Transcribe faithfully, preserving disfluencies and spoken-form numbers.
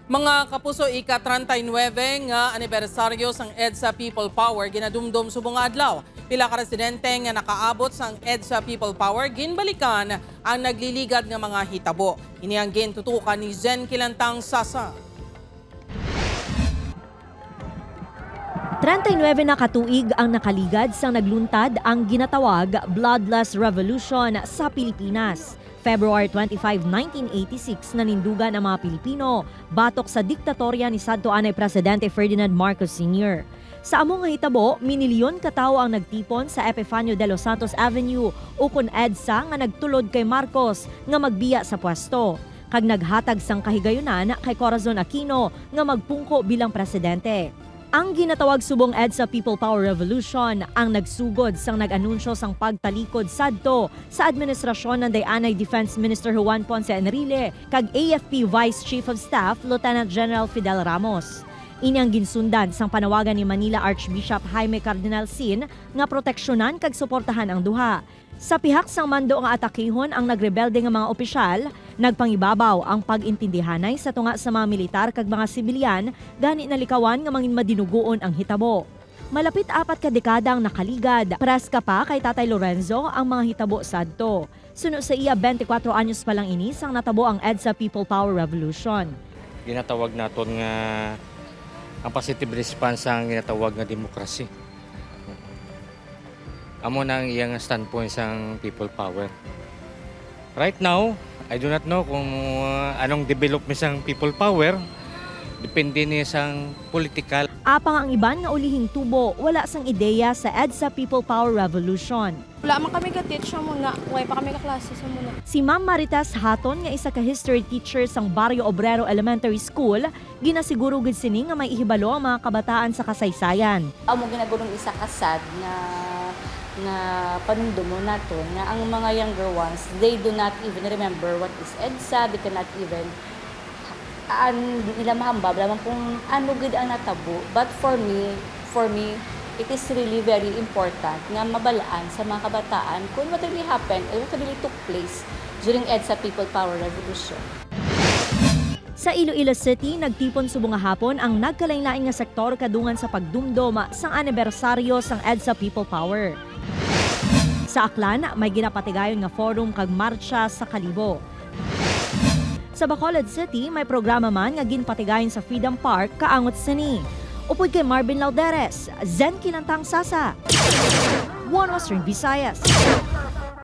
Mga kapuso, ika-treinta y nuebe nga anibersaryo sang EDSA People Power ginadumdom subong nga adlaw. Pila ka residente nga nakaabot sang EDSA People Power ginbalikan ang nagliligad nga mga hitabo. Ini ang gintutukan ni Zen Kilantang Sasa. Treinta y nuebe na ka tuig ang nakaligad sang nagluntad ang ginatawag Bloodless Revolution sa Pilipinas. February twenty-five, nineteen eighty-six, nanindugan ang mga Pilipino batok sa diktatorya ni sadto anay Presidente Ferdinand Marcos Senior. Sa amo nga hitabo, minilyon ka tawo ang nagtipon sa Epifanio de los Santos Avenue, ukon EDSA, nga nagtulod kay Marcos nga magbiya sa pwesto, kag naghatag sang kahigayunan kay Corazon Aquino nga magpungko bilang presidente. Ang ginatawag subong EDSA People Power Revolution ang nagsugod sang nag-anunsyo sang pagtalikod sadto sa administrasyon nanday anay Defense Minister Juan Ponce Enrile kag A F P Vice Chief of Staff Lieutenant General Fidel Ramos. Ini ang ginsundan sang panawagan ni Manila Archbishop Jaime Cardinal Sin nga proteksyonan kag suportahan ang duha. Sa pihak sang mando nga atakihon ang nagrebelde nga mga opisyal, nagpangibabaw ang pag-intindihanay sa tunga sa mga militar kag mga sibilyan, gani nalikawan nga mangin madinugoon ang hitabo. Malapit apat ka dekada ang nakaligad, preska pa kay Tatay Lorenzo ang mga hitabo sadto. Suno sa iya, twenty-four anyos pa lang ini sang natabo ang EDSA People Power Revolution. Ginatawag naton nga ang positive response ang ginatawag nga demokrasya. Amo na ang iyang standpoint sang People Power. Right now, I do not know kung uh, anong development sang People Power. Depende ni sang political. Apang ang iban nga ulihing tubo wala sang ideya sa EDSA People Power Revolution. Wala man kami ga-teach sa muna. Way pa kami kaklase sa muna. Si Ma'am Marites Haton nga isa ka history teacher sang Barrio Obrero Elementary School, ginasiguro gid sini nga may ihibalo ang mga kabataan sa kasaysayan. Amo ginagulong isa ka sad nga nga panumdumon naton nga ang mga younger ones, they do not even remember what is EDSA, they cannot even an di nila mahambal lamang kung ano gid ang natabo. But for me, for me, it is really very important nga mabalaan sa mga kabataan kung what really happened and what really took place during EDSA People Power Revolution. Sa Iloilo City, nagtipon subong nga hapon ang nagkalainlain nga sektor kadungan sa pagdumdom sang anibersaryo sang EDSA People Power. Sa Aklan, may ginapatigayon nga forum kag martsa sa Kalibo. Sa Bacolod City, may programa man nga ginpatigayon sa Freedom Park kaangot sini. Upod kay Marvin Lauderes, Zen Kinantang Sasa, One Western Visayas.